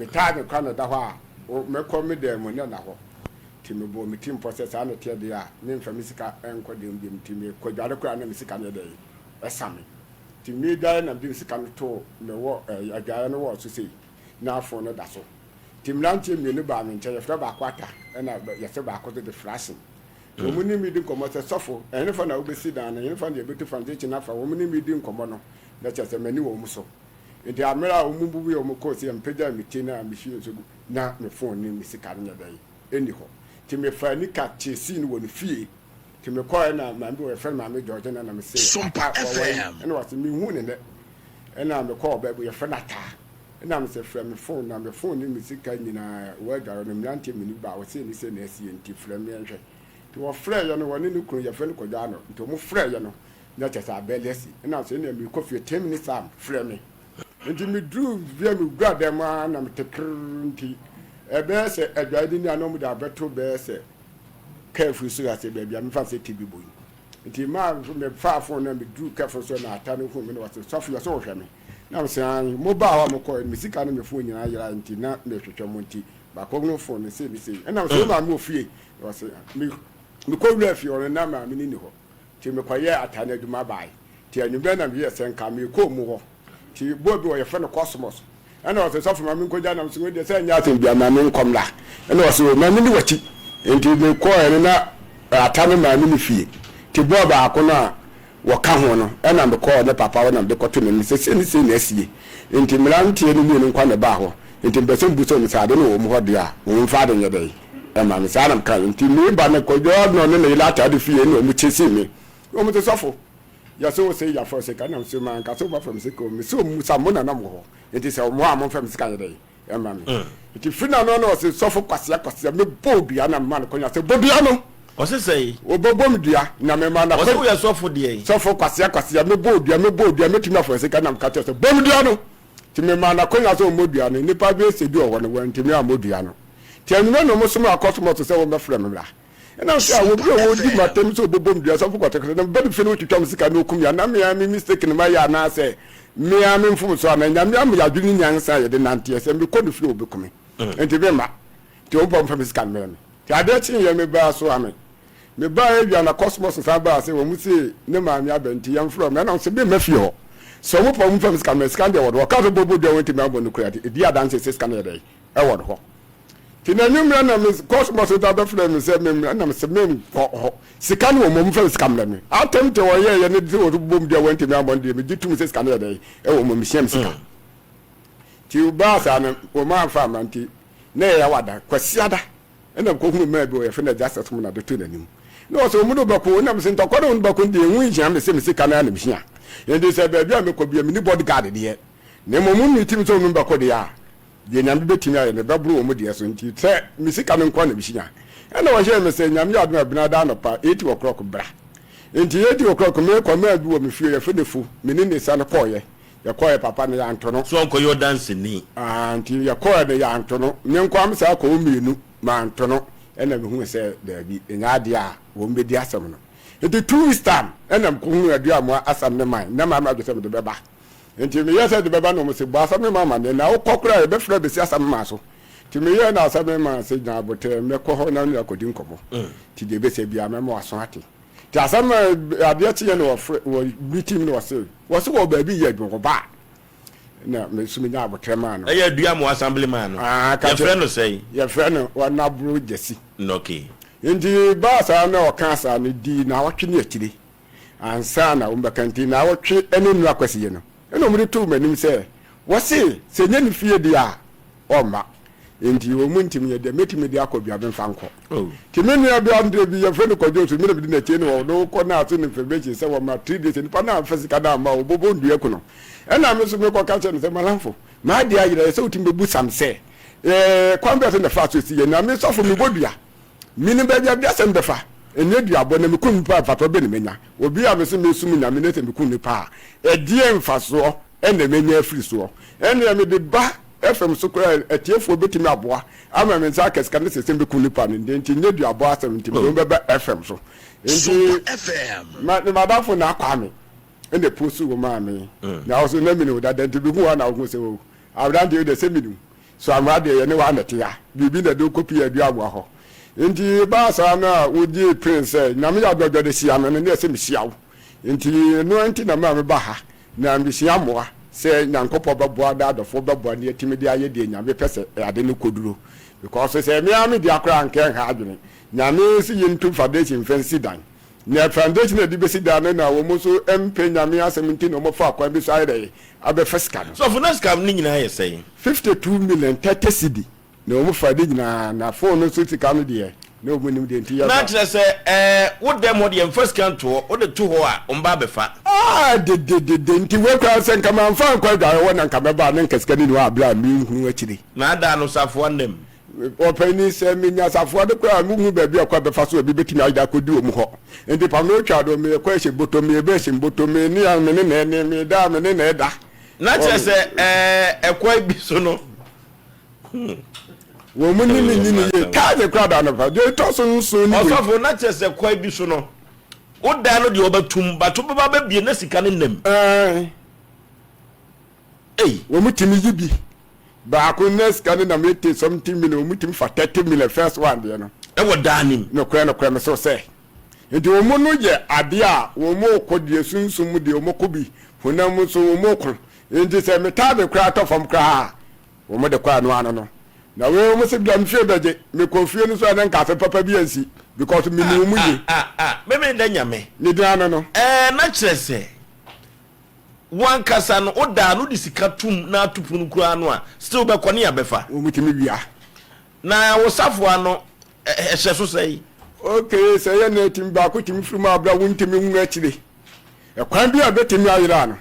Metaa me kwan na ɛda hɔ a, mɛkɔ me dan mu na ɛnna hɔ. Nti mebɔɔ me tirim pɔ sɛ saa na ɛteɛ deɛ a, memfa me sika nkɔ dan mu bio. Nti mekɔdware koraa na me sika no yɛ dɛn? Ɛsa me. Nti meredware na mede me sika no too me wɔ ɛɛ adwareɛ no wall so sei, na fon no da so. Nti mmeranteɛ mmienu baa me nkyɛn, yɛfrɛ baako Ata ɛna yɛse baako nso de Frasin. Wɔn ne me di nkɔmmɔ sɛ, Sɔfo, ɛhefa na wobɛsi dan no? Ɛhefa na yɛbɛtu foundation afa? Wɔn ne me di nkɔmmɔ no, na kyerɛ sɛ m'ani wɔ wɔn so. Enti mmerɛ a wɔn bubui wɔn kɔɔ sei a, mepagyaa me ti na mehwiee nsuo gu, na me phone ne me sika no nyɛ dɛn? Ɛnni hɔ. Nti mefaa nika kyesii no wɔ ne fie. Nti mekɔɔɛ na maame bi wɔ hɔ, yɛfrɛ no Maame Georgina, na mese, Sompa Ata, wɔwɔ he? FM. Ɛna ɔse, menhuu no nnɛ. Ɛna mekɔɔ ɔbaa bi hɔ, yɛfrɛ no Ataa. Ɛna mese, frɛ me phone, na me phone ne me sika nyinaa wɔ adwareɛ no, mmeranteɛ mmienu bi baa hɔ, sei ne sei na asie, nti frɛ me yɛnhwɛ. Nti wɔfrɛeɛ no, wɔne ne kunu, yɛfrɛ no Kwadwo Arnold, nti wɔfrɛeɛ no, Na kyerɛ sɛ abɛɛle asi. Ɛna sɛ ɛnna merekɔ fie 10 minutes time frɛ me. Nti meduru fie mewura dan mu ara na mete krrr nti ɛbɛyɛ sɛ adwae no ni a na wɔde abɛto bɛyɛ sɛ kɛɛfo so ase baabi a mefa sɛ TV bɔ yi. Nti maa mefaa fon na meduru kɛɛfo so na ata no hu me na wɔsɛ sɔfo yɛ sɛ wɔhwɛ me. Na mesɛ an mobaa hɔ a mokɔɛ no me sika ne me fon nyinaa yerae nti na mehwehwɛ mo nti baako no fon no sei ne sei. Ɛna mesɛ wo maame wɔ fie? Na wɔsɛ mekɔ wura fie hɔ no na maame no ni hɔ. Nti mekɔyɛɛ ataa no adwuma bae. Nti anwummerɛ na meyɛɛ sɛ nka merekɔ ɔmu hɔ. Nti boy bi wɔ hɔ yɛfrɛ no Cosmos. Ɛna ɔse sɔfo ma menkɔgya nam so, wei deɛ sɛ ɛnyɛ asɛm biara ma menkɔ mmra. Ɛna ɔse o ma menni w'akyi. Nti mekɔɔɛ no na ata no maame ne fie. Nti boy baako no a wɔka ho no ɛna mekɔɔ ne papa hɔ na mede kɔto n'anim sɛ sei ne sei na asie. Nti mmeranteɛ no mmienu nkoa na ɛbaa hɔ. Nti mepɛ sɛ mebusa wɔn sɛ ade no wɔ wɔn hɔ deɛ a wɔmfa ade nyɛ dɛn? Ɛma me saa na mekae. Nti mereba no Kwadwo na ɔne ne yere ataade fie na wɔn chasing me. Na wɔn se sɔfo, yɛse wo se yɛafa wo sika. Na mese manka sɛ wɔafa me sika o, mese wɔn mmusa mo na na mowɔ hɔ. Nti sɛ wɔn a momfa me sika nyɛ dɛn mma me. Nti firi na no na ɔse sɔfo kwasea kwasea mebɔ wo dua na mema no kwanya sɛ bɔ dua no. Ɔse sɛn? Wɔbɛbɔ me dua na mema no Ɔse woyɛ sɔfo deɛn? Sɔfo kwasea kwasea mebɔ wo dua mebɔ wo dua mɛtumi afa wo sika na meka kyerɛ sɛ bɔ me dua no. Nti memaa no akwanya sɛ ɔmmɔ dua no. Nnipa bɛyɛ sɛ du wɔ hɔ no, wɔantumi ammɔ dua no. Nti anwummerɛ na wɔsomaa kɔsomɔs sɛ wɔmmɛfrɛ me mmra. Ɛnam sɛ a obi a ɔredi m'atɛm sɛ ɔbɛbɔ me dua, sɔfo kɔtɔkɔtɔ, na meba ne fie na ɔtwitwa me sika na ɔkum me a, na me ara me mistake na mayɛ anaasɛ me ara me mfomsoɔ anaa? Nyame ama yɛn adwene ne nyansa a yɛde nanteɛ, sɛ mekɔ ne fie a ɔbɛku me. Nti memma. Nti ɔmpa ɔmfa me sika no mmrɛ me. Nti adeɛ kyeeɛ mebaa Soame. Mebaeɛ awia na Cosmos san baa sɛ wɔn se ne maame aba nti yɛmfrɛ wɔn. Ɛna ɔse memma fie hɔ. Sɛ wɔn pɛ wɔn mfa me sika mmrɛ. Sika no deɛ ɛwɔ hɔ. Ɔkaa sɛ ɔbɛbɔ dua wɔntumi ammɔ no koraa nti ɛdi adanseɛ sɛ sika no yɛ dɛn? Ɛwɔ hɔ. Nti n'anwummerɛ na me Cosmos san bɛfrɛɛ me sɛ memmra. Ɛna mese menkɔ hɔ. Sika no wɔ mu, wɔmfa me sika mmrɛ me. Attempt a wɔyɛeɛ ne sɛ wɔbɛbɔ me dua wɔntumi ammɔ no deɛ megye tom sɛ sika no yɛ dɛn? Ɛwɔ mu. Mehyia me sika. Nti baa saa no wɔn amfa amma nti na ɛyɛ Yawada, Kwasiada. Ɛna mekɔhunuu mmaa bi wɔ yɛfrɛ no Agya Sɛsom na de too n'anim. Na ɔsɛ wɔn de bɛko, ɛna mese ntɔkwa ne wɔn bɛko deɛ ɛho nhia me sɛ me sika no ara na mehia. Enti sɛ baabi a mekɔ biara menni body guard deɛ, na mmom wɔn meetim sɛ wɔn bɛko deɛ a, deɛ Nyame bɛtumi ayɛ no ɛbɛboro wɔn deɛ so, nti sɛ me sika no nko ara na mehia. Ɛna ɔhyɛɛ me sɛ Nyame yɛ adom a Benada anɔpa eight o'clock bra. Enti eight o'clock mekɔ, mmaa bi wɔ me fie yɛfrɛ no Fo, me ne ne sane kɔeɛ. Yɛkɔeɛ papa no yɛanto no. So ɔnkɔyɛ ɔdanseni? Aah nti yɛkɔeɛ no yɛanto no. Me nkoa me saa kɔɔ mmienu manto no ɛna mehuu sɛ daabi ɛnyɛ adeɛ a wɔn bɛdi asɛm no. Nti 2 weeks time ɛna mekɔhunuu Aduamoa asɛm ne man na mayɛ m'adwene sɛ mede bɛba. Nti meyɛɛ sɛ mede bɛba na wɔn se bɔ asɛm ne man amaneɛ na wokɔ koraa a yɛbɛfrɛ abɛsi asɛm man so. Nti meyɛɛ na asɛm ne man se nya aboterɛ mɛkɔ hɔ na ne akɔdi nkɔmmɔ. Nti deɛ ɛbɛsɛ biara mɛma w'aso ate. Nti asɛm a adeɛ kyeeɛ na wɔfrɛ wɔ meeting mu na wɔse wɔse wɔ baabi yɛ adwuma wɔba a na me nso menya abotrɛ maa no. Ɛyɛ Aduamoa assembly man no. Ah, ka Yɛfrɛ kyerɛ no sɛn? Yɛfrɛ no Ɔnaboro Gyasi. Okay. Nti baa saa na ɔkaa saa no dii naawɔtwe ne akyire ansa na wɔbɛka nti naawɔtwe ne nnura kwasiye no ɛna wɔde too m'anim sɛ wɔse sɛ nyɛ ne fie deɛ a ɔmma. Enti wɔn ntumi nyɛ deɛ mɛtumi de akɔ bia memfa nkɔ. Nti me nua bi Andre bi yɛfrɛ no Kwadwo nso me na medi n'akyi ne ɔno kɔ na ase no information sɛ wɔma 3 days nipa no amfa sika no amma wɔbɔbɔ nnua ku no. Ɛna me nso mekɔ ka kyerɛ no sɛ malamfo m'adeɛ ayera yɛ sɛ wotumi bɛbu sam sɛ ɛɛ kwan bɛɛ so na ɛfa so si yɛ na me sɔfo mebɔ dua menim baabi a asɛm bɛfa ɛnyɛ duabɔ na meku nipa a mfasoɔ bɛ ne menya obi a mese mesum Nyame ne sɛ meku nipa a ɛdeɛ mfasoɔ ɛna menya afiri soɔ ɛnneɛ mede ba FM so koraa a, atiefoɔ bɛtumi aboa ama me nsa aka sika no sɛ sɛ mɛku nipa no ndeɛ nti nyɛ duabɔ asɛm nti mede wo bɛba FM so nti ma ne madamfo na Kwame ɛna post wo maa me na wo so na mene wo dada nti mehu wa na wohu sɛ o aberanteɛ wo deɛ sɛ mene wo. So amoa deɛ yɛne wo ara na ɛte ha. Biribi na ɛde wo kɔpie Aduamoa hɔ. Nti ɛbaa saa no a wogyee pene sɛ Nyame yɛ adɔdɔ de hyia me no na ɛsɛ mehyia wo. Nti ɛno ara nti na maa meba ha na mesua mmoa sɛ Nyankopɔn bɛboa na adɔfoɔ bɛboa na yɛatumi de ayɛ deɛ Nyame pɛ sɛ ade no kɔduro. Because sɛ me ara me dea koraa anka ɛnha adwene. Nyame se yɛntu foundation mfa nsi dan. Na foundation a yɛde bɛsi dan no na wɔn nso mpɛ Nyame asɛm nti na wɔfaa kwan bi so ayɛ dɛn abɛfa sika no. Sɔfo na sika no nyinaa yɛ sɛn? 52 million 30 cedi. Na wɔn fa ne nyinaa, na phone no so sika no deɛ, na wɔn nim deɛ nti yɛba. Na kyerɛ sɛ ɛɛ wo dɛm hɔ deɛ nfa sika nto hɔ, wode to hɔ a wɔn ba abɛfa. Ah dededede, nti wei koraa sɛ nka manfa ankɔ adwareɛ hɔ na nka mɛba a na nka sika no nni hɔ a berɛ a menhunu akyire. Na ada no safoa nna mu. Ɔpanin, sɛ menya safoa no koraa a menhu baabi a kwan bɛfa so a ebi bɛtumi ayera akɔdi wɔn hɔ. Nti pam no twa do, meekɔ ɛhyɛ bɔtɔ, meeba ɛhyɛ mbɔtɔ, mene a mene na ɛne, meda a mene na ɛda. Na kyerɛ sɛ ɛɛ ɛkwan bi so no. Wɔn mu ni mi nyi ni yie. Taade kora da anɔpa. Deɛ ɛtɔ so nson ne wei. Ɔsɔfo na kyerɛ sɛ kwan bi so no, wo dan no deɛ ɔbɛtum but wobɛba abɛbie na sika no nam. Ɛɛ. Ei. Wɔn tumi yi bi. Baako na sika no nam 80 something million, wɔn tumi fa 30 million first one deɛ no. Ɛwɔ dan no mu. Nokorɛ nokorɛ me so sɛ. Nti wɔn no yɛ adeɛ a wɔn rekɔ deɛ sunsum mu deɛ wɔn kɔ bi, honam mu nso wɔn reko. Nti sɛ me taade koraa tɔ fam koraa a, Wɔn de kɔ ɛno ano no. Na wei wɔn se bia me fie bɛgye. Me kɔ fie no so a na nka asem papa bi ansi because me nim wɔn yie. Ah ah ah me me da Nyame. Ne din ano no. Ɛɛ na kyerɛ sɛ wo ankasa no wo daa no wode sika tom na ato pono koraa no a still bɛkɔ ne abɛfa. Wɔn tumi wia. Na wo safoa no ɛhyɛ so sɛn? Okay sɛ ɛyɛ na ɛtumi baako tumi firi mu a bra wontumi nhunu akyire. Ɛkwan bi a ɛbɛtumi ayera no.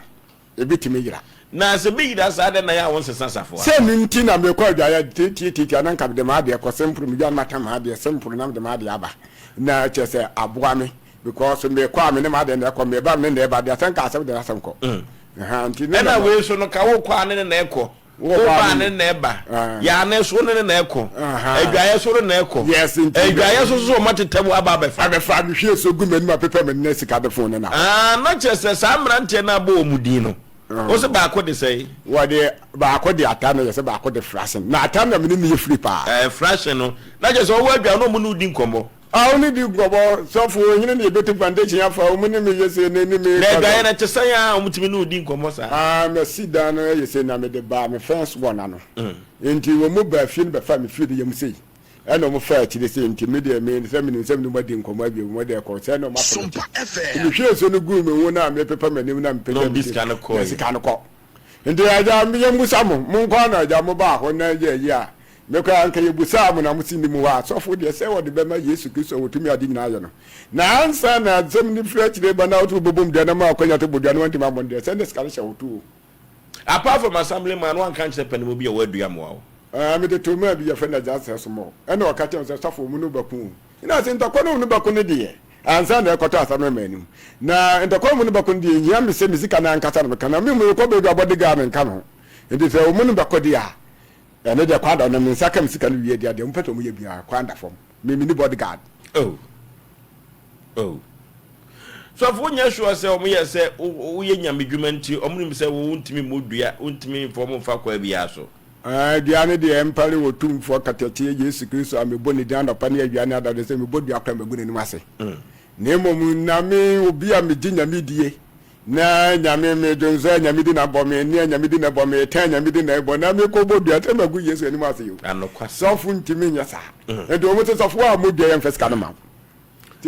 Ebetumi yera. Na sɛ bi yera saa dɛn na yɛ a wonsesa safoa? Sɛ ɛno nti na mekɔ adwaeɛ tiatiatia na nka mede m'adeɛ kɔ semporo medwa no mata m'adeɛ semporo na mede m'adeɛ aba na kyerɛ sɛ aboa me because mekɔ a me ne m'adeɛ na ɛkɔ meba a me ne na ɛba deɛ sɛ nka asɛm de n'asɛm kɔ ɛha nti ne Ɛna na wei nso no ka wokɔ a ne ne na ɛkɔ Wokɔ woba a a ne ne na ɛba yaane so ne ne na ɛkɔ adwaeɛ so ne na ɛkɔ Yes nti adwaeɛ so so wɔn atetɛ mu aba abɛfa. Abɛfa mehwie nsuo gu m'anim apepa m'ani na sika de fon ne na hɔ. Ah na kyerɛ sɛ saa mmeranteɛ no abɔ wɔn din no wo se baako de sɛn? Wɔde baako de ata na yɛsɛ baako de frasen na ata na me ne no yɛ firi paa. Ɛɛ frasen no na kyerɛ sɛ ɔwɔ adwaeɛ na wɔn ne wo di nkɔmmɔ. Ah wo ne di nkɔmmɔ sɔfo ohene na yɛbɛtu foundation afa wɔn ne me yɛ sei na ɛne me Na kasa. adwaeɛ no ɛte sɛn a wɔtumi ne wo di nkɔmmɔ saa? Ah masi dan no yɛ sei na mede baa me fence wall ano nti wɔn baa fie no bɛfaa me fie no yam sei ɛna wɔn faa akyire sei nti me deɛ me sɛ menim sɛ me ne wɔn adi nkɔmmɔ awie wɔn deɛ kɔ sɛ na wɔn afa m'akyi nti mehwie nsuo no guu me ho na mepepa m'anim na Na mepagya wɔn me de ti sika no na kɔeɛ. sika no kɔ nti agya yɛmmusa mo monkɔ na agya mobaa hɔ na yɛ ayi a Me koraa anka yɛbusaa mo na mo se nni mu hɔ a, sɔfo deɛ sɛ wɔde bɛma Yesu Kristo a ɔtumi ade nyinaa yɛ no. Na ansa na asɛm no firi akyire reba na wo nso wobɛbom dua na ma akwanya sɛ bɔ dua no woantumi ammɔ no deɛ, sɛ ne sika no hyɛ wo to o. Apart from assembly man, woanka ankyerɛ panimu bi a ɔwɔ Aduamoa hɔ? Ɛɛ, mede too maa bi yɛfrɛ no Agya Sɛsomɔ, ɛna ɔka kyerɛɛ me sɛ, Sɔfo, mo ne wo bɛko o. Ɛna ɔse, Ntɔkwa no wo ne bɛko no deɛ, ansa na ɛrekɔtɔ assembly man no mu. Na ntɔkwa no mo ne bɛko no deɛ, ɛnhia me sɛ me sika no ankasa na meka, na me mmom mekɔ baabi a bɔde gaa menka me ho. Enti sɛ wo mo ne bɛko deɛ a, Ɛno deɛ kwan da na me nsa ka me sika no wie deɛ deɛ wɔn pɛ sɛ wɔn yɛ biara kwan da fam me me ni body guard. Oh oh sɔfo wonyɛ sure sɛ wɔn yɛ sɛ woyɛ nyame dwuma nti wɔn nim sɛ wo ntumi mmɔ dua wontumi mfa wɔn mfa kwan biara so. Ɛɛ dua no deɛ ɛmpare wɔ tumfoɔ katakyie Yesu Kristo a mebɔ ne din anɔpa ne awia ne anadwo sɛ mebɔ dua koraa magu n'anim ase na mmom na me obi a megye nyame die Na Nyame me dwonsɔ a Nyame di na bɔ me ne a Nyame di na bɔ me tɛn a Nyame di na bɔ na me kɔ bɔ dua sɛ magu Yesu anim ase yo. Sɔfo ntimi nyɛ saa. Nti wɔn sɛ sɔfo a wɔn dua yɛn fɛ sika no ma wo.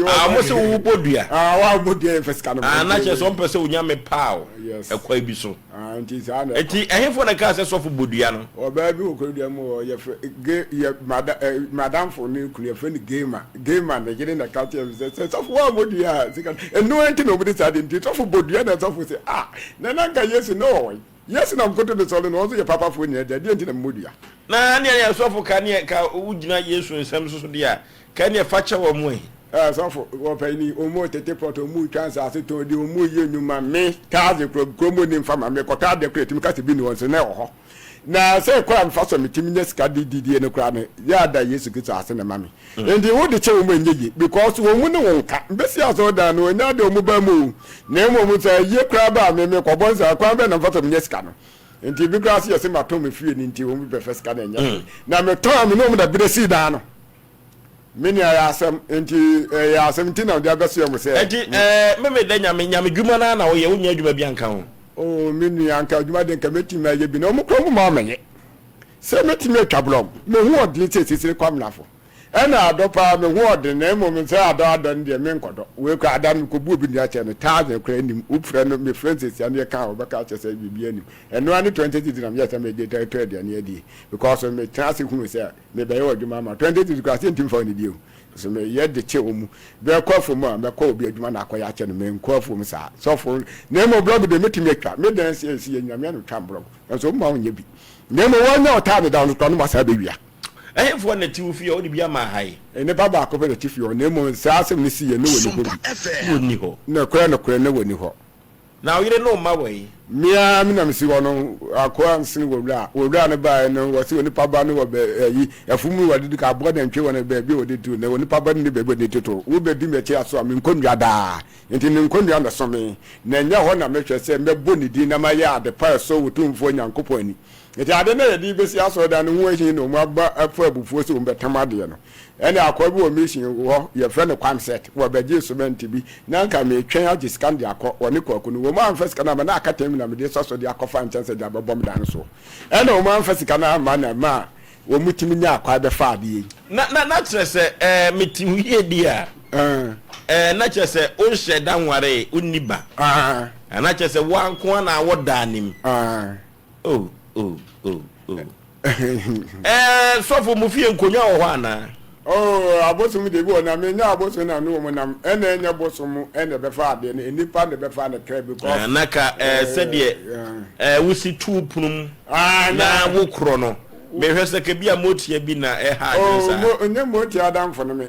Ah, wɔn sɛ wo bɔ dua. Ah, wɔn a wɔn dua yɛn fɛ sika no ma wo. Ah, na kyerɛ sɛ wɔn pɛ sɛ onyame paa o. Yes. Ɛkwan bi so. Ah, nti saa na ɛkɔ. Nti ɛhefo na ɛkaa sɛ sɔfo bɔ dua no? Ɔbaa bi wɔ kurodua mu hɔ, yɛfrɛ ge yɛ mada ɛ madamfo ne kunu yɛfrɛ no Gema. Gema ne yere na ɛka kyerɛɛ me sɛ sɛ sɔfo wammɔ dua a sika no ɛno ara nti na wɔde saa de nti sɔfo bɔ dua na sɔfo sɛ ah na na nka Yesu na ɔwɔ he? Yesu na mkoto ne sɔre no ɔno nso yɛ papafoɔ nyinaa agya deɛ nti na memmɔ dua? Na nea sɔfo ka neɛ ka wogyina Yesu nsɛm so so deɛ a Ka ɛneɛ fa kyɛ wɔn ɛ. Eh sɔfo wɔpɛ ni ɔmo tete plot ɔmo twa nsaase tɔn di ɔmo yɛ nnwuma me taadze kuro kuro mu ni nfa ma me kɔtɔ adeɛ koro etimi kasa bi ni wɔn so na ɛwɔ hɔ na sɛ kɔ a nfa so metimi nya sika de didie no koraa no yɛ ada Yesu Kristo ase na ma me nti wo de kyɛ wɔn ɛnyɛ yie because wɔn mu ne wɔn ka mbɛsi asɔre dan no ɛnyɛ adeɛ ɔmo ba mu o na mmom sɛ yie koraa ba a me me kɔbɔ nsa kwan bɛn na nfa so menya sika no. Nti bi koraa se yɛse matɔn me fie no nti wɔn bi bɛfa sika no ɛnyɛ hwee. Na metɔn a me ne wɔn na bere sii dan no. Me nua ɛyɛ asɛm nti ɛyɛ asɛm nti na mede abɛsoɛ mo sɛ. Nti ɛɛ me meda nyame nyame dwuma no ara na woyɛ wonyɛ adwuma bi anka ho? Oh me nua anka adwuma de nka mɛtumi ayɛ bi na wɔn koraa wɔn mma mɛyɛ. Sɛ mɛtumi atwa blɔg me ho ɔden sɛ sisire kwamenafo. Ɛna adɔ paa me ho ɔden na mmom sɛ adɔ adɔ no deɛ menkɔdɔ. Wei koraa ada no mekɔbu obi nua kyɛ no thousand koraa nnim. Wofrɛ no mefrɛ no sesia no yɛka a ɔbɛka akyerɛ sɛ biribiara nnim. Ɛno ara ne 20 cedis na meyɛɛ sɛ megye tɔ aduane adie because metena ase hunu sɛ mebɛyɛ w'adwuma ama wo. 20 cedis koraa sɛ ntimi mfa wo nnidi o. So meyɛ de kyɛ wɔn mu. Bɛkɔ afuom a mɛkɔ obi adwuma na akɔyɛ akyɛ no menkɔ afuom saa. Sɔfo na mmom blɔg deɛ mɛtumi atwa. Me dan si ɛsi yɛ nyame ano twa blɔg. Nanso wɔn mma wonyɛ bi. Na mmom wɔanya ɔtaa ne da no koraa no wɔasan abɛwia. Ɛhefoɔ na ɛte wo fie a wode bi ama ha yi? Nnipa baako pɛ na ɛte fie hɔ, na mmom saa asɛm no siiɛ na wɔnni hɔ bi. Na wɔnni hɔ. Nokorɛ, nokorɛ, na wɔnni hɔ. Na wo yere ne wo mma wɔ he? Me ara me na mesi hɔ no, akoa nsene wɔ wura. Owura no baeɛ no, wɔse onipa ba no wɔ bɛ, ayi, afuom no wɔde di ka, aboa nantwie wɔ no baabi a wɔde tu, na onipa ba no nni baabi a wɔde toto. Wobɛdi m'akyi asoa me nkonnua daa. Enti ne nkonnua na ɛso me, na ɛnyɛ hɔ na mehwɛ sɛ mɛbɔ ne din na mayɛ ade pa a ɛsɔ Otumfoɔ Nyankopɔn ani. Enti ade no a yɛde rebesi asɔredan no ho ahi na wɔaba afa abufuo sɛ wɔbɛtam adeɛ no. Ɛnna akoa bi wɔ mission hɔ, yɛfrɛ no Kwamset, wɔbɛgyee cement bi. Na anka meretwɛn agye sika no de akɔ, wɔne Kwaku no. Wɔamfa sika no amma, na aka tam na mede resɔ so de akɔfa nkyɛnse de abɛbɔ me dan no soɔ. Ɛnna wɔamfa sika no amma na ɛmaa wɔtumi nyaa kwan bɛfaa adeɛ yi. Na, na, na kyerɛ sɛ, ɛɛ, mete wo yie di a, ɛɛ, na kyerɛ sɛ wonhyɛɛ da nwaree, wonni ba. Na kyerɛ sɛ wo ara nko ara na wɔ daa nim. Oh, oh, oh, oh. Ɛɛ, sɔfo, mo fie nkonnwa wɔ hɔ anaa? Oh, abosom deɛ bi wɔ na menyɛ abosom na ne wɔn nam ɛna ɛnyɛ bosom ɛna ɛbɛfa adeɛ no nnipa na ɛbɛfa ne kra because. Na ka ɛɛ sɛdeɛ ɛɛ wosi tu pono mu na wokorɔ no mehwɛ sɛ kebi a motia bi na ɛha adwene saa. Oh, mo nyɛ motia adamfo no me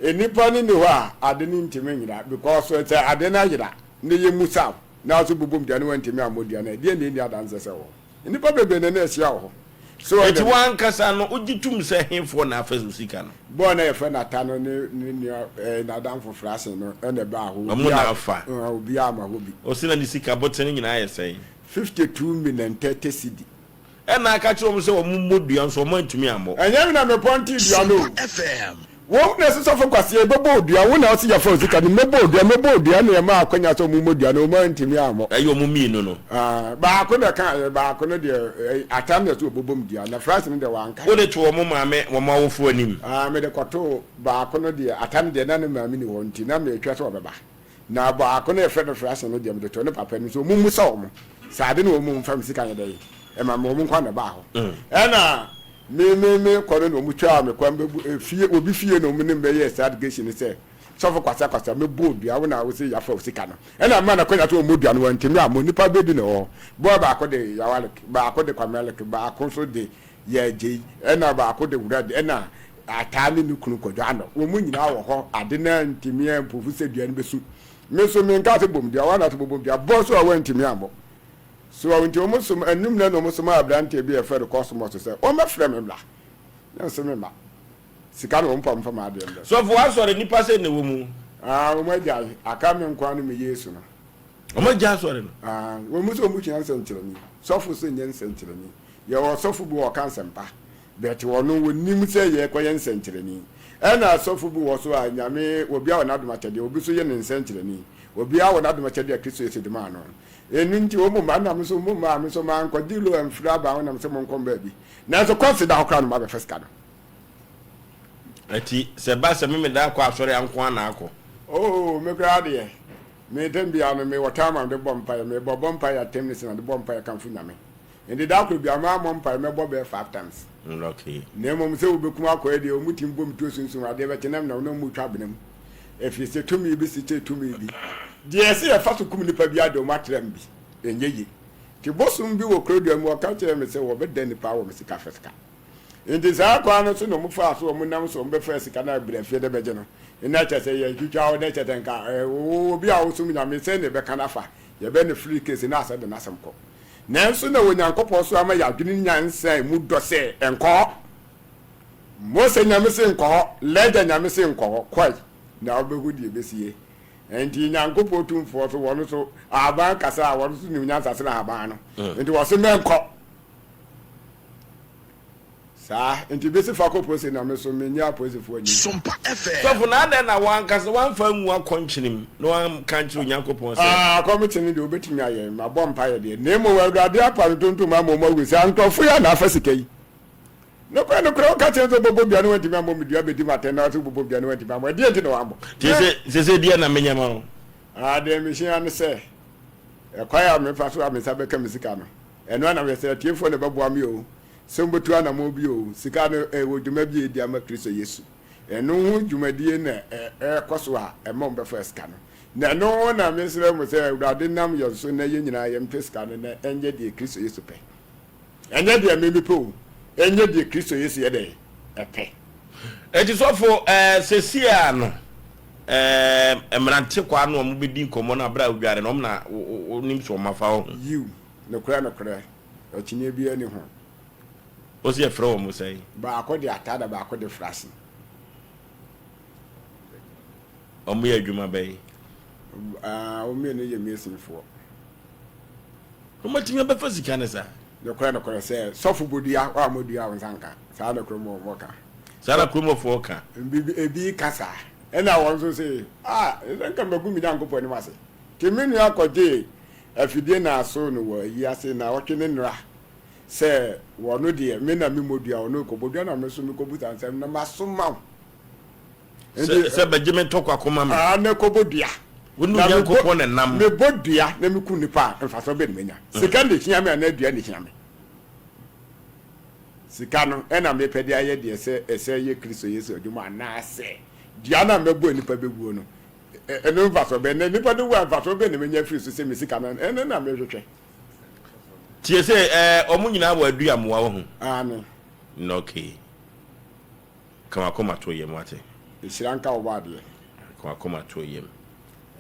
nnipa no ni hɔ a ade no ntumi nyera because sɛ ade no ayera na yɛ mu saw na so bobom dua na wantumi ammɔ dua no a, ɛdeɛn na ɛnni adanseɛ sɛ ɛwɔ hɔ? Nnipa bebree na na ahyia wɔ hɔ. So Enti wo ankasa no, wogye tom sɛ hefoɔ na afa wo sika no? Bɔɔ na yɛfrɛ no Ata no ne ne nua ɛɛ n'adamfo Frasen no na ɛbaa hɔ. Wɔn na afa. Obiara amma hɔ bi. Ɔse na ne sika boten nyinaa yɛ sɛn? 52 million 30 cedi. Ɛna aka kyerɛ wɔn sɛ wɔn mmɔ dua nso wɔn antumi ammɔ. Ɛnyɛ me na me pɔntee dua no o. Wɔn na ɛsɛ sɔfo Kwasea yɛbɛbɔ odua, wo na wose yɛfa wo sika no, mɛbɔ odua, mɛbɔ odua ɛna yɛmaa akwanya sɛ wɔn mmɔ dua no, wɔn antumi ammɔ. Ɛyɛ wɔn mmienu no. Ah, baako na ɛkaeɛ, baako no deɛ ɛyi, Atam na ɛsɛ ɔbɔbɔ mu dua, na Francis no deɛ wanka. Wode too wɔn maame, wɔn awofoɔ anim? Ah, mede kɔtoo baako no deɛ, Atam deɛ na ne maame nni hɔ nti na metwɛn sɛ ɔbɛba. Na baako no a yɛfrɛ no Frasen no deɛ, mede too ne papa anim sɛ wɔmmisa wɔn sɛ ade no wɔn mfa me sika nyɛ dɛn ɛma me, wɔn nko ara na ɛbaa hɔ. Ɛna me me me kɔ no na wɔn twaa me kwan bɛbu efie, obi fie na wɔn ne me bɛyɛɛ saa allegation no sɛ sɔfo Kwasea Kwasea mɛbɔ dua, wo na wo se yɛafa wo sika no. Ɛna mema no akwanya sɛ ɔmmɔ dua no, wantumi ammɔ, nnipa bɛdu na ɛwɔ hɔ. Boy baako de Yawalek, baako de Kwamelek, baako nso de Yɛgyei, ɛna baako de wura de, ɛna Ataa ne ne kunu Kwadwo Anɔ. Wɔn nyinaa wɔ hɔ, ade no antumi ampufu sɛ dua no bɛsu. Me nso menkaa sɛ bom dua, wɔn na sɛ bobom dua, bɔ nso a wɔantumi ammɔ. So nti wɔn som, anum na na wɔn somaa aberanteɛ bi a yɛfrɛ no Cosmos sɛ ɔmmɛfrɛ me mmra. Na nso memma. Sika na wɔn mfa mfa m'adeɛ mmrɛ me. Sɔfo, w'asɔre, nnipa sɛn na ɛwɔ mu? Ah, wɔn agyae. Aka me nko ara ne me Yesu no. Wɔn agyae asɔre no? Ah, wɔn nso wɔn sua nsɛnkyerɛnne. Sɔfo nso nyɛ nsɛnkyerɛnne. Yɛwɔ ɔsɔfo bi wɔ ɔka nsɛmpa but ɔno ɔnim sɛ yɛkɔyɛ nsɛnkyerɛnne. Ɛna asɔfo bi wɔ so a Nyame obiara wɔ n'adom akyɛdeɛ, obi nso yɛ ne nsɛnkyerɛnne. Obiara wɔ n'adom akyɛdeɛ a Kristo Yesu de maa no. Ɛno nti wɔn mma na me nso mo mma a me nso mankɔgye loan amfiri aban hɔ na me sɛ monkɔ mmaa bi. Nanso kɔnse da hɔ koraa na moabɛfa sika no. Ɛti sɛ ɛba sɛ Memeda akɔ asɔre a nko ara na akɔ? Oh, me koraa deɛ, me tɛm biara no mewɔ time a mede bɔ mpaeɛ. Mebɔ bɔ mpaeɛ a ten minutes na mede bɔ mpaeɛ kamfo Nyame. Enti da koro biara mammɔ mpae, mɛbɔ bɛyɛ 5 times. Na mmom sɛ wobekum akoa deɛ, wɔn tumi bom tuo sunsum adeɛ bɛkye nam na wɔn retwa abena mu. Ɛfiri sɛ tumi bi si kyɛ tumi bi. Deɛ ɛsɛ yɛfa so kum nipa biara deɛ wɔn atra mu bi. Ɛnyɛ yie. Nti bosom bi wɔ kurodua mu ɔka kyerɛɛ me sɛ wɔbɛda nipa wɔ me sika fɛ sika. Nti saa kwan no so na wɔn faa so wɔn nam so wɔn bɛfaa sika no abrɛ fie de bɛgye no. Na kyerɛ sɛ yɛtwitwa wo na kyerɛ sɛ nka obi a wosom Nyame sɛn na ɛbɛka no afa. Yɛbɛ no free case na asɛ de n'asɛm kɔ. Nanso na Onyankopɔn so ama yɛn adwene nyansa a emu dɔ sɛ, Nkɔ hɔ! Mose Nyame se nkɔ hɔ, Lɛgya Nyame se nkɔ hɔ, kɔe, na wobɛhu deɛ ɛbɛsie. Nti Nyankopɔn Tumfoɔ so wɔn so ahaban kasa a wɔn so nim nyansa sene ahaban no. Nti wɔse mɛnkɔ. Saa nti besi fa kɔ polisi na me so menyɛ apolisifoɔ anim. Sompa FM. Sɔfo, na adɛn na w'ankasa wamfa angu akɔnkyene mu na wanka ankyerɛ Onyankopɔn sɛ. Ah, akɔmkyene deɛ wobɛtumi ayɛ, mabɔ mpaeɛ deɛ, na mmom Awurade apa no tontom ama wɔn ahu sɛ nkurɔfoɔ yi a na afa sika yi. Nokorɛ, nokorɛ, woka kyerɛ me sɛ wobɛbɔ dua na woantumi ammɔ me dua bɛdi m'atɛn na wose wobɛbɔ dua na woantumi ammɔ, ɛdeɛn nti na woammɔ? Nti se, sese deɛn na menyɛ ma wo? Ah, deɛ mesua ne sɛ, ɛkwan a mefa so a me nsa bɛka me sika no, ɛno ara na meyɛ, sɛ atiefoɔ na ɛbɛboa me oo, sɛ wɔbɛtu anammɔn bi oo, sika no, ɛwɔ dwuma bi a ɛdi ama Kristo Yesu. Ɛno ho dwumadie na ɛrekɔ so a ɛma wɔbɛfa sika no. Na ɛno ho na mesrɛ mo sɛ Awurade nam yɛn so na yɛn nyinaa yɛmpɛ sika no na ɛnyɛ deɛ Kristo Yesu pɛ. Ɛnyɛ deɛ me mepɛ o, ɛnyɛ deɛ Kristo Yesu yɛ dɛn? Ɛpɛ. Enti sɔfo, ɛɛ, seesei ara no, ɛɛ, mmerante kwaa no a wɔbɛdi nkɔmmɔ no berɛ a wodware no, wɔn na wonim sɛ wɔafa wo ho? Yiw, nokorɛ nokorɛ, akyinnyeɛ biara nni ho. Wo se yɛfrɛ wɔn sɛn? Baako de ataa na baako de frase. Wɔyɛ adwuma bɛn? Ah, wɔn mmienu yɛ masonfoɔ. Wɔatumi abɛfa sika no saa? Nokorɛ nokorɛ sɛ sɔfo bɔ dua, woammɔ dua a wo nsa nka. Saa na kurom hɔ ka. Saa na kurom hɔfoɔ ka. Ebi ka saa. Ɛna wɔn nso se, ah, ɛsɛ nka magu me Nyankopɔn anim ase. Nti me nua kɔgyee afidie na asoo no wɔ ayi ase naawɔtwe ne nnora sɛ wɔno deɛ me na memmɔ dua, ɔno rekɔbɔ dua na me nso mekɔbusa nsɛm na masoma wo. Sɛ sɛ bɛgye me ntɔkwa ko ma me. Aa na kɔbɔ dua. Wo ne Onyankopɔn na ɛnam. Mebɔ dua na meku nnipa a, mfasoɔ bɛn na manya? Sika na ɛhia me anaa dua na ɛhia me? Sika no na mepɛ de ayɛ deɛ sɛ ɛsɛ yɛ Kristo Yesu adwuma anaasɛ dua no a mɛbɔ a nnipa bɛwuo no, ɛno mfasoɔ bɛn? Na nnipa no wu a, mfasoɔ bɛn na manya afiri so sɛ me sika no, ɛno na mehwehwɛ. Tie sɛ ɛɛ wɔn nyinaa wɔ aduamoa wɔ ho. Aane. Okay. Ka w'akoma to yam, wate? Nhyira nka wo Ɔbɔadeɛ. Ka w'akoma to yam.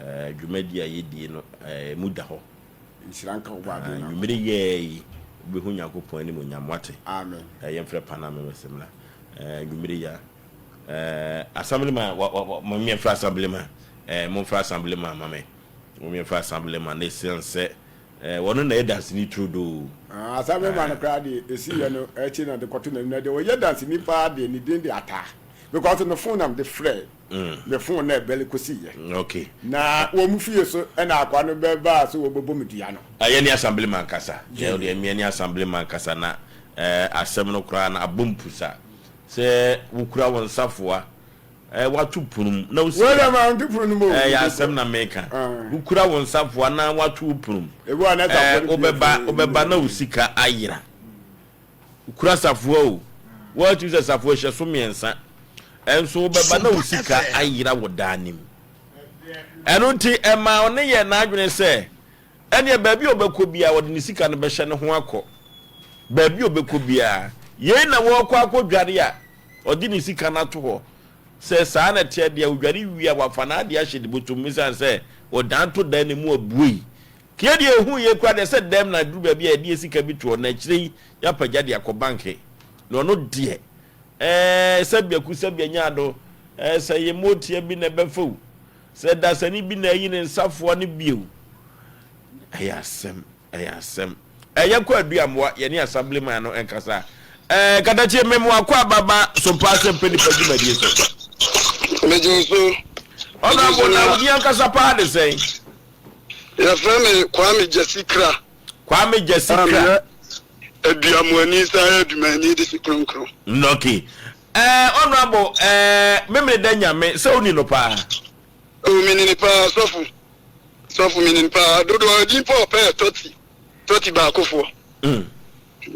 Ɛɛ, dwumadi a yɛdie no, ɛɛ, emu da hɔ. Nhyira nka wo Ɔbɔadeɛ Nyankopɔn. Anwummere yɛɛ yi, wobɛhu Nyankopɔn animuonyam, wate? Amen. Ɛɛ, yɛmfrɛ Pana Memese mmra. Ɛɛ, anwummere yi a. Ɛɛ, Assemblyman, wa, wa, wa, mommyɛmfrɛ Assemblyman. Ɛɛ, momfrɛ Assemblyman ma me. Mommyɛmfrɛ Assemblyman, na ɛsiane sɛ Eh, wɔno na ɛyɛ danseni turodoo. Ah, saa mmarima no koraa deɛ ɛsi yɛ no akyi na de kɔto n'anim na deɛ ɔyɛ danseni paa deɛ ne din de Ataa because ne phone na mede frɛ me phone na ɛbɛle kɔsi yɛ. Okay. Na wɔn fie so ɛna akoa no bɛbaa sɛ wɔbɛbɔ me dua no. Ah, yɛne assemblyman kasa. Yɛ deɛ meɛne assemblyman kasa na eh, asɛm no koraa no abɔ mpusa sɛ wokura wo nsafoa Eh, wato pono mu na wo sika. Wei deɛ ma nto pono no mu o. Eh, yɛ asɛm na meka. Wokura wo nsafoa na wato wo pono mu. Ebi wɔ na safoa no Eh, wobɛba, wobɛba na wo sika ayera. Wokura safoa o. Woatumi sɛ safoa hyɛ so mmiɛnsa. Ɛnso wobɛba na wo sika ayera wɔ daa nim. Ɛno nti ɛmaa ɔne yɛ n'adwene sɛ Ɛnneɛ baabi a ɔbɛkɔ biara, ɔde ne sika no bɛhyɛ ne ho akɔ. Baabi a ɔbɛkɔ biara. Yei na wɔrekɔ akɔdware a, ɔde ne sika no ato hɔ. Sɛ saa na ɛteɛ deɛ, ɔdware wie a, wafa n'adeɛ ahyɛ ne bɔtɔ mu ɛsiane sɛ ɔdan to dan no mu abuei. Kea deɛ ɛhu yei koraa deɛ, sɛ dɛm na ɛduru baabi a yɛde yɛn sika bi to hɔ, na akyire yi yɛapagya de akɔ banke. Na ɔno deɛ, ɛɛ, sɛbiaku sɛbia nyaado, ɛɛ, sɛ yɛ motia bi na ɛbɛfa o, Sɛ dasani bi na ayi ne nsafoa no bio. Ɛyɛ asɛm, ɛyɛ asɛm. Ɛyɛ kɔ Aduamoa, yɛne Assemblyman no nkasa. Ɛɛ, Katakyie, me mo akɔ ababa Sompa Asɛmpɛ Nipa dwumadie so. Megye wo so. Honorable, na wo din ankasa paa de sɛn? Yɛfrɛ me Kwame Gyasi Kra. Kwame Gyasi Kra. Meyɛ Aduamoani san yɛ Adwumani de si kronkron. Okay. Eh honourable eh memene da nyame sɛ woni no paa. Oh mini no paa sɔfo sɔfo mini no paa dodoɔ edin pa ɔpɛ yɛ tɔti tɔti baakofoɔ mm.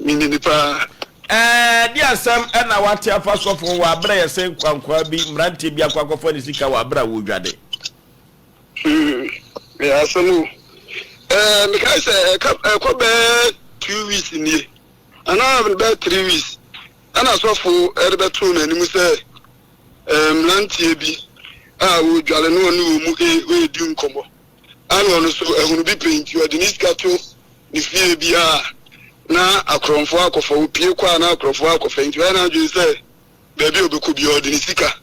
mini no paa. Eh di asɛm ɛna wate afa sɔfo ho wɔ abere a yɛsɛ nkwankwaa bi mmeranteɛ bi akɔ akɔfa ne sika wɔ abere a wɔredwade. Hmm, ɛyɛ asɛm o. Eh mekae sɛ ɛka ɛkɔ bɛɛ 2 weeks nie anaa bɛɛ 3 weeks. Ɛnna asɔfo de bɛtoo n'anim sɛ mmeranteɛ bi a wɔredware na ɔne wɔn redi nkɔmmɔ. Ɛnna ɔno nso ahunu bi pɛ nti, ɔde ne sika to ne fie bi a na akorɔmfoɔ akɔfa. Ɔpue kɔ a na akorɔmfoɔ akɔfa nti ɔyɛ n'adwene sɛ baabi a ɔbɛkɔ biara ɔde ne sika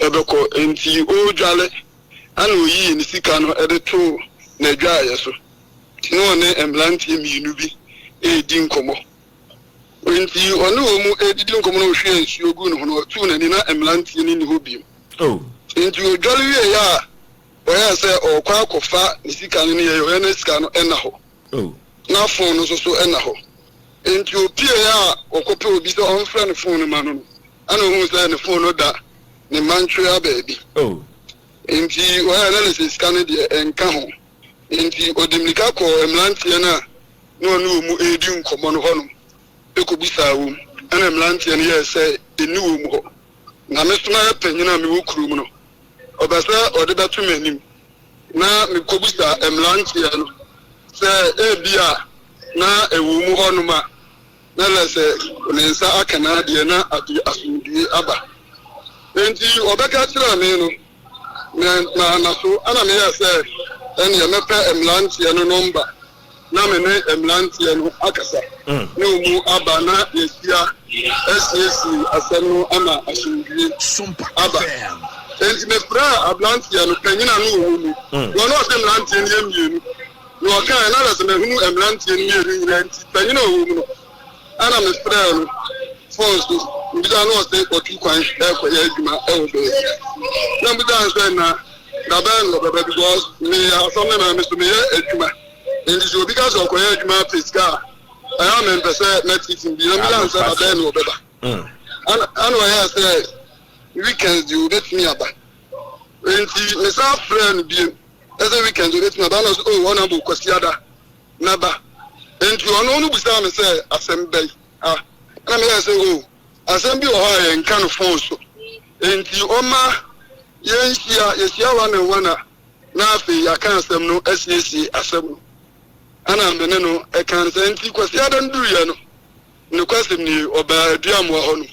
bɛkɔ. Nti ɔredware. Ɛna ɔyii ne sika no de too n'adwaeɛ so. Nti na ɔne mmeranteɛ mmienu bi redi nkɔmmɔ. Enti ɔne wɔn redidi nkɔmmɔ na ɔhwiee nsuo guu ne ho na ɔtuu n'ani na mmeranteɛ no nni hɔ bio. Enti ɔdware wieeɛ a, ɔyɛɛ sɛ ɔrekɔ akɔfa ne sika no ne yɛyɛ ɔyɛ na sika no nna hɔ. Na fon no nso so nna hɔ. Enti ɔpieeɛ a ɔkɔpɛ obi sɛ ɔmfrɛ ne fon no ma no no, ɛna ɔhuu sɛ ne fon no da ne mantwea baabi. Enti ɔyɛɛ na ne sɛ sika no deɛ ɛnka ho. Enti ɔde mmirika kɔɔ mmeranteɛ no a na ɔne wɔn redi nkɔmmɔ no hɔnom kɔbisaa wɔn. Ɛnna mmeranteɛ no yɛɛ sɛ ɛnni wɔn hɔ. Na me nso mayɛ panin a mewɔ kurom no, ɔpɛ sɛ ɔde bɛto m'anim. Na mekɔbisa mmeranteɛ no sɛ ebia na ɛwɔ mu hɔnom a, na ɛlɛ sɛ ne nsa aka n'adeɛ na ade asomdwoeɛ aba. Enti ɔbɛka kyerɛɛ me no, me maa so, ɛna meyɛɛ sɛ ɛneɛ mɛpɛ mmeranteɛ no nɔmba na me ne mmeranteɛ no akasa ne wɔn aba na yɛahyia asiesie asɛm no ama asomdwoeɛ aba. Enti mefrɛɛ aberanteɛ no, panyin a na ɔwɔ mu, wɔn a ɔse mmeranteɛ no yɛ mmienu. Na ɔkae, na sɛ mahunu mmeranteɛ no mmienu nyinaa nti, panyin a ɔwɔ mu no, ɛna mefrɛɛ no fon so, mebisa no ɔse ɔtu kwan ɛrekɔyɛ adwuma ɛwɔ baabi. Na mebisa no sɛ na da bɛn na ɔbɛba because me asɛm no na me so meyɛ adwuma. Nti sɛ obi ka sɛ ɔkɔyɛ adwuma apɛ sika a, ɛyɛ a mempɛ sɛ mɛtete bi. Na mebisa no sɛ da bɛn na ɔbɛba. Ɛna ɔyɛɛ sɛ weekends deɛ ɔbɛtumi aba. Nti mesan frɛɛ no bio. Ɛsɛ weekend obetumi aba na ɔsɛ oh honourable Kwasiada mɛba. Nti ɔno no bisaa me sɛ asɛm bɛn a ɛna meyɛɛ sɛ oh asɛm bi wɔ hɔ a yɛnka no phone so nti ɔma yɛnhyia, yɛhyia one on one a na afei yɛaka asɛm no asiesie asɛm no. Ɛna me ne no ɛka no sɛ nti Kwasiada no duruiɛ no nokwasɛm nie ɔbaa Aduamoa hɔ nom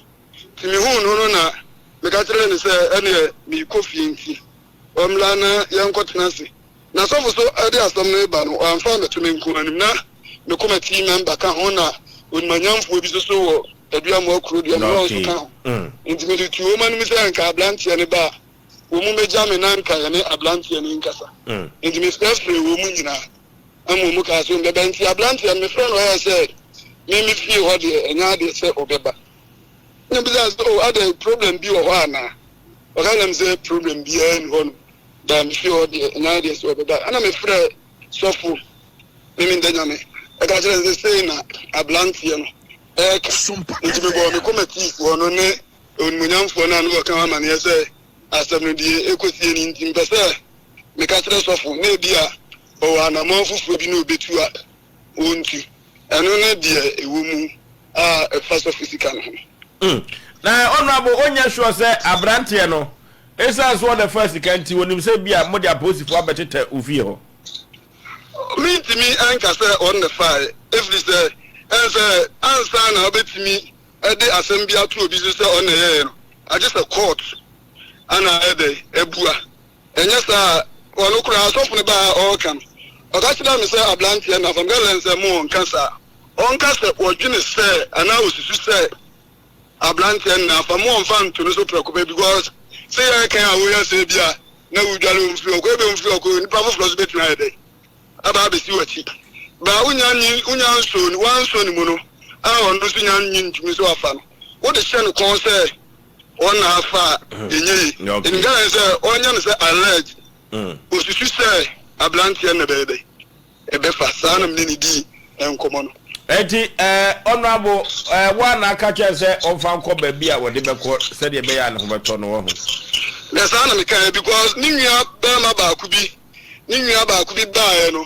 nti mehuu no no na meka kyerɛɛ no sɛ ɛneɛ meekɔ fie nti Ɔmmra na yɛnkɔtena ase. Na sɔfo so de asɛm no reba no, wamfa ammɛto me nko anim. Ná me kɔmɛtii mɛmba ka ho, na onimanyamfoɔ bi nso so wɔ Aduamoa kuro dua mu, na ɔno nso ka ho. Enti mede tuu wɔn anim sɛ anka aberanteɛ no ba a, wɔn mmɛgya me na anka yɛne aberanteɛ no nkasa. Enti mefrɛfrɛɛ wɔn nyinaa ma wɔn kaa sɛ wɔbɛba. Enti aberanteɛ no, mefrɛɛ no, ɔyɛɛ sɛ me me fie hɔ deɛ, ɛnyɛ adeɛ sɛ ɔbɛba. Ɛna mebisaa sɛ, oh, adɛn, problem bi wɔ hɔ anaa? Ɔka kyerɛɛ me sɛ problem biara nni hɔ nom, na me fie hɔ deɛ ɛnyɛ adeɛ sɛ ɔbɛba. Ɛna mefrɛɛ sɔfo Memenda Nyame, ɛka kyerɛɛ no sɛ sei na aberanteɛ no ɛreka. Nti mebɔɔ me kɔmatiifoɔ no ne onimuonyamfoɔ no a na wɔka ho amaneɛ sɛ asɛm no deɛ ɛkɔsie no nti mepɛ sɛ meka kyerɛ sɔfo na ebia ɔwɔ anammɔn foforɔ bi na ɔbɛtu a ɔntu. Ɛno ne deɛ ɛwɔ mu a ɛfa sɔfo sika no ho. Mm. Na Honourable ɔnyɛ sure sɛ abranteɛ no, ɛsiane sɛ ɔna faa sika nti, ɔnim sɛ bia mode apolisifoɔ abɛtetɛ wo fie hɔ? Mentumi nka sɛ ɔno na ɛfaeɛ, ɛfiri sɛ ɛne sɛ ansa na wobɛtumi de asɛm bi ato obi so sɛ ɔno na ɛyɛeɛ no, agye sɛ court ana ayɛ dɛn abua. Ɛnyɛ saa a, ɔno koraa, sɔfo no baa a ɔreka no, ɔka kyerɛɛ me sɛ aberanteɛ no afa. Meka kyerɛɛ no sɛ, Mo, ɔnka saa. Ɔnka sɛ ɔdwene sɛ anaa ɔsusu sɛ aberanteɛ no na afa. Mo, ɔmfa nto no so prɛko pɛ because sɛ yɛreka a woyɛ sɛ ebi a na wodware ɔmfiri hɔ kɔ, ebi ɔmfiri hɔ kɔ, nipa foforɔ nso bɛtumi ayɛ dɛn aba abɛsi w'akyi. Baa wonya nyi, wonya nsɔ ne, wansɔ ne mu no a ɔno nso nya nyi ntumi sɛ wafa no, wode hyɛ no kɔn sɛ wɔn na afa a ɛnyɛ yi. Ɛnim Ghana ne sɛ ɔnyɛ no sɛ allege osusu sɛ abranteɛ no na ɛbɛyɛ dɛ ɛbɛfa saa na mene ne dii nkɔmmɔ no. Enti eh, honourable eh, wo a na aka kyerɛ sɛ ɔmfa nkɔ baabi a wɔde bɛkɔ sɛdeɛ ɛbɛyɛ a ne ho bɛtɔ no wɔ ho. Na saa na mekaeɛ because ne nua barima baako bi ne nua baako bi baeɛ no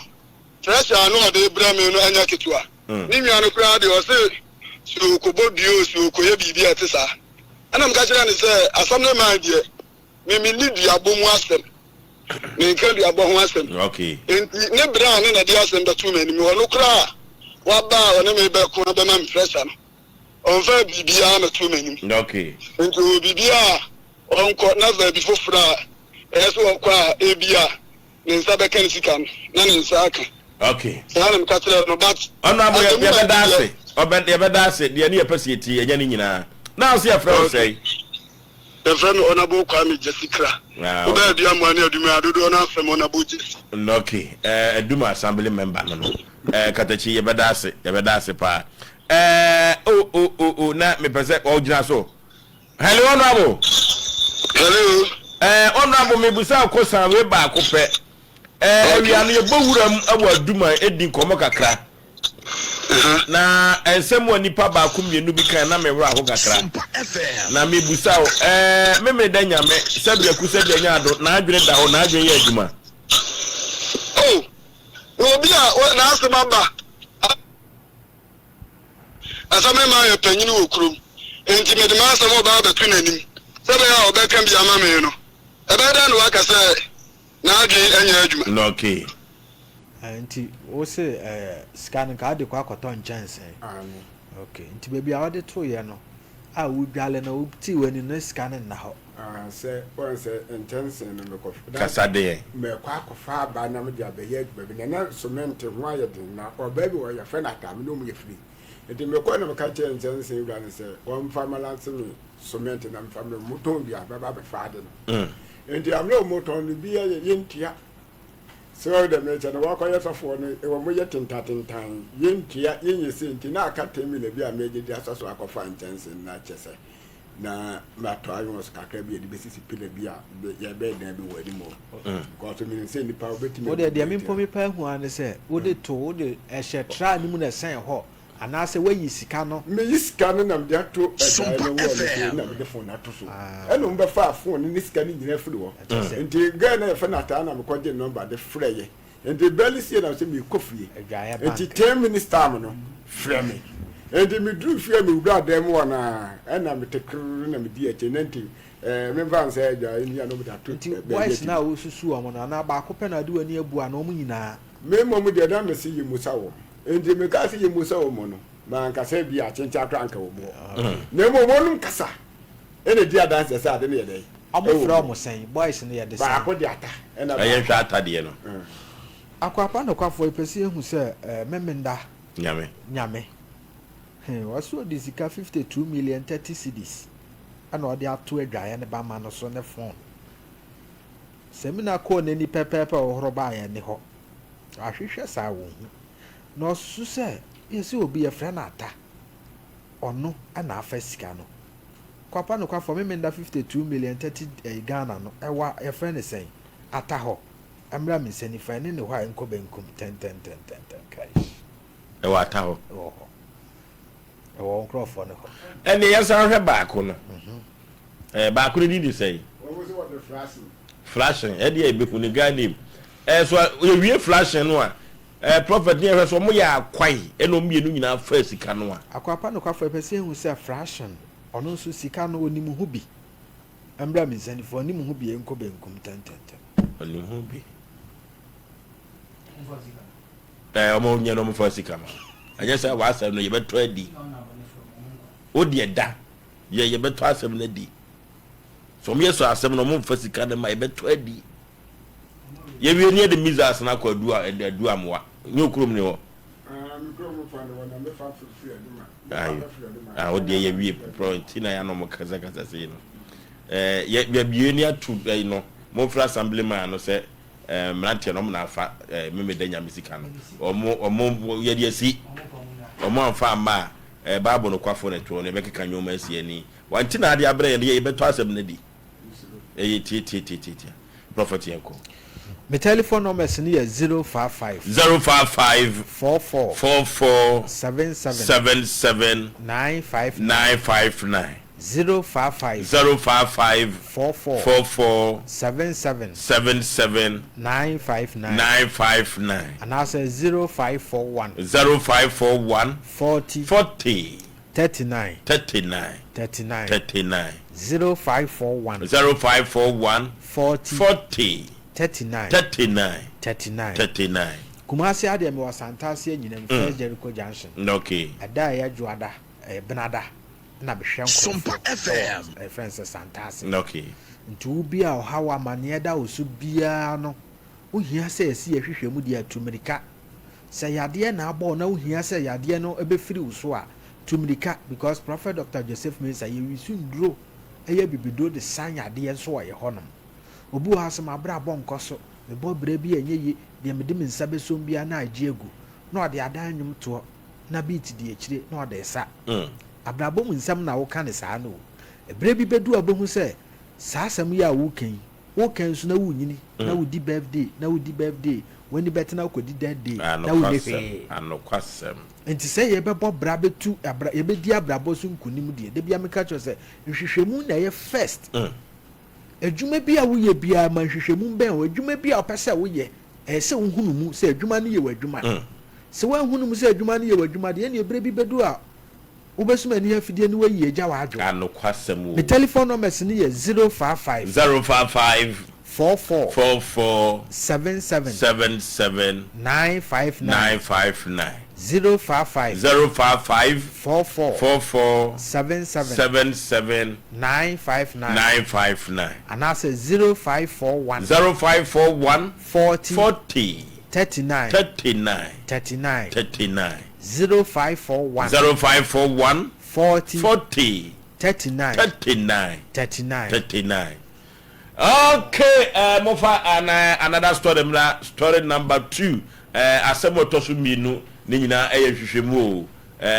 pressure a na ɔde rebrɛ me no ɛnyɛ ketewa. Ne nua no koraa deɛ ɔse sɛ ɔkɔbɔ dua o, sɛ ɔkɔyɛ biribi a ɛte saa. Ɛna meka kyerɛɛ no sɛ asɛm no mae deɛ, me menni duabɔ mu asɛm. Menka duabɔ ho asɛm. Enti ne berɛ a ne na de asɛm bɛtoo m'anim, ɔno koraa a waba a ɔne me bɛko abɛma me pressure no, ɔmfaa biribiara mmɛtoo m'anim. Enti ɔwɔ biribi a ɔnkɔ na baabi foforɔ a ɛyɛ sɛ ɔkɔ a ebia ne nsa bɛka ne sika no na ne nsa aka. Okay. Saa na meka kyerɛɛ no but. Honourable yɛ yɛbɛda ase ɔbɛ yɛbɛda ase deɛ ne yɛpɛ sɛ yɛtie yɛnya ne nyinaa na ɔsɛ yɛfrɛ wo sɛe. Yɛfrɛ me Honourable Kwame Gyasi Kra. Ah, Wobɛ okay. Aduamoa ne Adum a, dodoɔ no ara frɛ me Honourable Gyasi. Ok, eh, Adum Assembly member no no. Eh, Katakyi, yɛbɛda ase, yɛbɛda ase paa. Eh, oh, oh, oh, oh, na mepɛ sɛ ɔgyina so. Hello, Honourable. Hello. Eh, Honourable, mebusa wo kosan wei baako pɛ. Eh, awia no yɛbɔ wuram wɔ Adum a, ɛdi nkɔmmɔ kakra. Na nsɛm a nipa baako mmienu bi kan na me werɛ aho kakra. Na mebusa wo, ɛɛ, Memeneda Nyame, sɛbi aku sɛbi anya ado, n'adwene da hɔ, n'adwene yɛ adwuma? Oh, na obi a n'asɛm aba ɛsɛ me ma yɛ panyin wɔ kurom, enti mede m'asɛm ɔba abɛto n'anim sɛ ɛbɛyɛ a ɔbɛka bi ama me no, ɛbɛyɛ dɛn na waka sɛ n'adwene nyɛ adwuma? Na okay. Nti wo se eh, sika no nka wode kɔ akɔtɔ nkyɛnsee? Aane. Ok, nti baabi a wode toeɛ no a wodwale no wotee w'ani no na sika no nna hɔ? Ah, sɛ woahu sɛ nkyɛnsee no mekɔ na Kasa deɛ. mɛkɔ akɔfa aba na mede abɛyɛ adwuma bi na na cement ho ayɛ den na ɔbaa bi wɔ hɔ yɛfrɛ no Ataa me ne ɔmo yɛ firi nti mekɔe na meka kyerɛɛ nkyɛnsee wura no sɛ ɔmfa mmalanse me cement na mfa mmerɛ motɔn wie a mɛba abɛfa ade no. Nti amena ɔmo tɔn no bi yɛ yɛntua. Sɛ ɔyɛ dɛm kyɛ na wakɔyɛ sɔfoɔ no wɔ mo yɛ tentatentan yɛntua yɛnyɛ sei nti na aka ten million bi a mɛgye de asɔ so akɔfa nkyɛnse no na kyɛ sɛ na matɔ iron kakra bi a yɛde bɛsisi pillar bi a yɛbɛyɛ dan bi wɔ anim hɔ because menim sɛ nnipa wobɛtumi Wo deɛ deɛ me mpo mepɛ ahu ara ne sɛ wode to wode ɛhyɛ tra no mu na ɛsɛn hɔ Anaasɛ woayi sika no. Meyi sika no na mede ato adwaeɛ no wall no so na mede phone no ato so. Ɛna wɔn bɛfaa phone no ne sika no nyinaa firi hɔ. Nti girl no a yɛfrɛ no Ataa na mekɔgye ne number de frɛeɛ. Nti barely sie na mesɛ merekɔ fie. Nti 10 minutes time no frɛ me. Nti meduru fie a mewura dan mu hɔ no ara ɛna mete krrr na medi akyire na nti eh, memfa nsɛ adwaeɛ ni a na wɔde ato Nti baabi boys no a ati. wosusu wɔn no anaa baako pɛ na wode w'ani abu anaa wɔn nyinaa? Me mmom deɛ na mese yɛmmusa wɔn. Enti mekaa sɛ yɛmmisa wɔn no, manka sɛ ebia akyenkyen koraa anka wɔn hɔ. Na mmom wɔnom kasa na ɛdi adanseɛ sɛ ade no yɛ dɛn? Ɛwɔ Wɔfrɛ mu. wɔn sɛn? Boys no yɛde sɛn? Baako de ata ɛna Na yɛnhwɛ baako. ata deɛ no. Akwapa nokwafoɔ yɛpɛ sɛ yɛhu sɛ Memenda Nyame. Nyame he ɔse ɔde sika 52 million 30 cedis ɛna ɔde ato adwaeɛ ne bama no so ne phone. Samina kɔɔ n'ani pɛpɛɛpɛ ɔhoro baeɛ nni hɔ. Wahwehwɛ saa wonhu. Na ɔsusu sɛ yɛse obi yɛfrɛ no Ata ɔno na afa sika no. Kwapa nokwafoɔ Memenda 52 million 30 ɛyi Ghana no ɛwɔ yɛfrɛ no sɛn? Ata hɔ. Ɛmmra me nsa nifa ɛne ne hɔ a ɛnkɔ benkum tɛntɛntɛntɛntɛn kaish. Ɛwɔ Ata hɔ. Ɛwɔ hɔ. Ɛwɔ wo nkurɔfoɔ no hɔ. Ɛnneɛ yɛnsan nhwɛ baako no. Ɛɛ baako no din de sɛn? Wɔn nso wɔde flashing. Flashing, ɛdeɛ yɛbɛhu ne Ghana name. Ɛɛ so yɛwie flashing no a, ɛɛ prophet ne yɛhwɛ so wɔn yɛ akwae ɛna wɔn mmienu nyinaa faa sika no a. Akwapa nokwafo yɛpɛ sɛ yɛhu sɛ flashing ɔno nso sika no ɔnim ho bi. Ɛmmra me nsa nifa, ɔnim ho bi ɛnkɔ benkum tɛntɛntɛn. Ɔnim ho bi. Ɛɛ wɔn nyɛ no wɔn fa sika ma. Ɛnyɛ sɛ w'asɛm no yɛbɛtɔ adi. Wo deɛ da yɛ yɛbɛtɔ asɛm no adi. So wɔn yɛ sɔ asɛm no wɔn nfa sika no ma yɛbɛtɔ adi. Yɛwie ne yɛde missiles no akɔ adu adu amoa. Nyɛ okurom ne hɔ. Ayo. Ah, wo deɛ yɛwie pɔpɔ nti na yɛanom kasakasa sei no. Ɛɛ yɛ yɛwie ne ato ɛyi no. Momfrɛ assembly man no sɛ Eh, mmeranteɛ no ɔmo na afa eh, memeda nyame sika no ɔmo ɔmo yɛde asi ɔmo amfa amma a eh, bible no kwafo na ɛtoɔ no yɛbɛkeka nneɛma asi ani wanti na ade abrɛ yɛn de yɛbɛtɔ asɛm no adi ɛyɛ tiatiatiatiatia prophet yɛn kɔ. Me telephone numbers no yɛ 055. 055. 44. 44. 77. 77. 959. 959. 055. 055. 44. 44. 77. 77. 959. 959. Anaasɛ 0541. 0541. 40. 40. 39. 39. 39. 39. 0541. 0541. 40. 40. 39. 39. 39. 39. Kumasi adeɛ mewɔ Santase Anyinam, First Jericho Junction. Okay. Ɛda a ɛyɛ Dwoada, ɛyɛ Benada, na mehwɛ nkurɔfoɔ ɛwɔ ɛyɛ frɛ no sɛ Santase. Okay. Nti wo bi a ɔhaw amaneɛ da wo so biara no, wohia sɛ yɛsi yɛhwehwɛ mu deɛ tu mmirika. Sɛ yadeɛ na abɔ wo na wohia sɛ yadeɛ no bɛfiri wo so a, tu mmirika because Prophet Doctor Joseph Mensah yɛwisu nnuro. yɛ abibiduro de sa yadeɛ nso wɔ yɛ hɔnom. Obi wɔ hɔ a sɛ m'abrabɔ nkɔ so, mebɔ bra bi a ɛnyɛ yie, deɛ mede me nsa bɛsom biara na agye agu, na ɔde adan nnwom toɔ, na beat di akyire na ɔde resa. Abrabɔ mu nsɛm na woka no saa no o. Ɛberɛ bi bɛdu a wobɛhu sɛ saa asɛm yi a woreka yi, woreka nso na worenyini, na wodi birthday, na wodi birthday, w'ani bɛte na wokɔdi death day, na wonni hwee. Anokwasɛm. Nti sɛ yɛbɛbɔ bra bɛtu abra, yɛbɛdi abrabɔ so nkunim deɛ, da biara meka kyerɛ wo sɛ nhwehwɛmu na ɛyɛ first. Adwuma bi a woyɛ biara, ma nhwehwɛmu mbɛn wo. Adwuma bi a wopɛ sɛ woyɛ, ɛyɛ sɛ wohunu mu sɛ adwuma no yɛ w'adwuma. Sɛ woanhunu mu sɛ adwuma no yɛ w'adwuma deɛ, ɛnneɛ berɛ bi bɛdu a wobɛsum ani afidie na woayi agya w'adwo. Anokwasɛm o. Me telephone numbers no yɛ 055. 055. 44. 44. 77. 77. 959. 959. 055. 055. 44. 44. 77. 77. 959. 959. Anaasɛ 0541. 0541. 40. 40. 39. 39. 39. 39. 0541. 0541. 40. 40. 39. 39. 39. 39. Okay, mofa ana another story mmra, story number 2, asɛm a ɛtɔ so mmienu ne nyinaa ɛyɛ nhwehwɛmu o.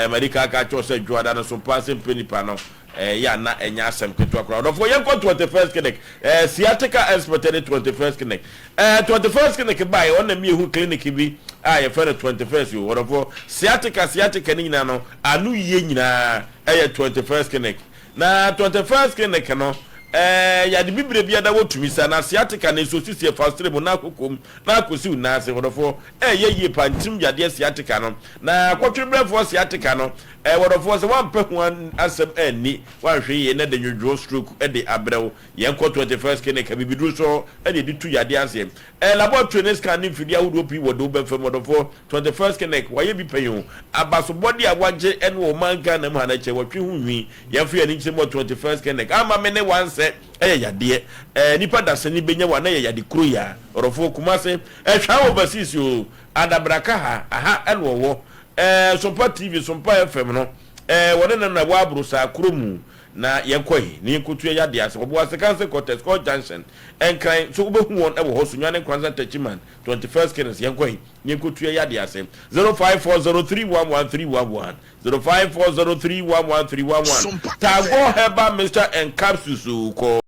Madi kan aka akyerɛ wo sɛ dwoada no so paa sɛ mpɛ nipa no ɛyɛ a na ɛnyɛ asɛm ketewa koraa. Ɔdɔfoɔ yɛnkɔ 21st clinic, sciatica expert ne 21st clinic. 21st clinic baeɛ ɔna miehu clinic bi a yɛfrɛ no 21st o. Ɔdɔfoɔ sciatica, sciatica ne nyinaa no ano yie nyinaa ɛyɛ 21st clinic. Na 21st clinic no yɛade bibire biara wɔtumi sa na sciatica ne nso sisi ɛfa sere mu na akokɔ mu na akɔsi wo nan ase. Ɔdɔfoɔ ɛyɛ yie pa ntirim yadeɛ sciatica no na kɔtwebrɛfoɔ sciatica no wɔdɔfoɔ sɛ wampɛ ho asɛm anni wanhwɛ yie na de nwodwoɔ stroke de abrɛ wo. Yɛnkɔ 21st clinic bibiduro so ɛde de tu yadeɛ aseɛ. Laboratory ne scan ne mfidie ahodoɔ pii wɔ de wobɛfam. Wɔdɔfoɔ 21st clinic wayɛ bi pɛn o. Abasobɔde a wagye ɛne ɔman Ghana mu ha no kyɛ wɔtwe ho nwi. Yɛmfa yɛn ani nkyerɛ mu wɔ 21st clinic ama me ne wansɛ ɛyɛ yadeɛ. Nipa dasani bɛnya wa na ɛyɛ yade kuro yi a. Ɔdɔfoɔ Kumase ɛhwɛ overseas o. Adabraka ha aha ɛna ɔwɔ. Sompa TV, Sompa FM no wɔne no na ɛwɔ aboro saa kuro mu. Na yɛnkɔ he ne yɛnkɔtua yadeɛ ase. Ɔboase Kanse Quarters, Court Junction, Nkran so wobɛhu wɔn ɛwɔ hɔ. Sunyani Nkransa Techiman, 21st Clinic yɛnkɔ he ne yɛnkɔtua yadeɛ ase. 0540311311, 0540311311. Sompa Tago FM. Herbal Mixture and Capsules kɔ.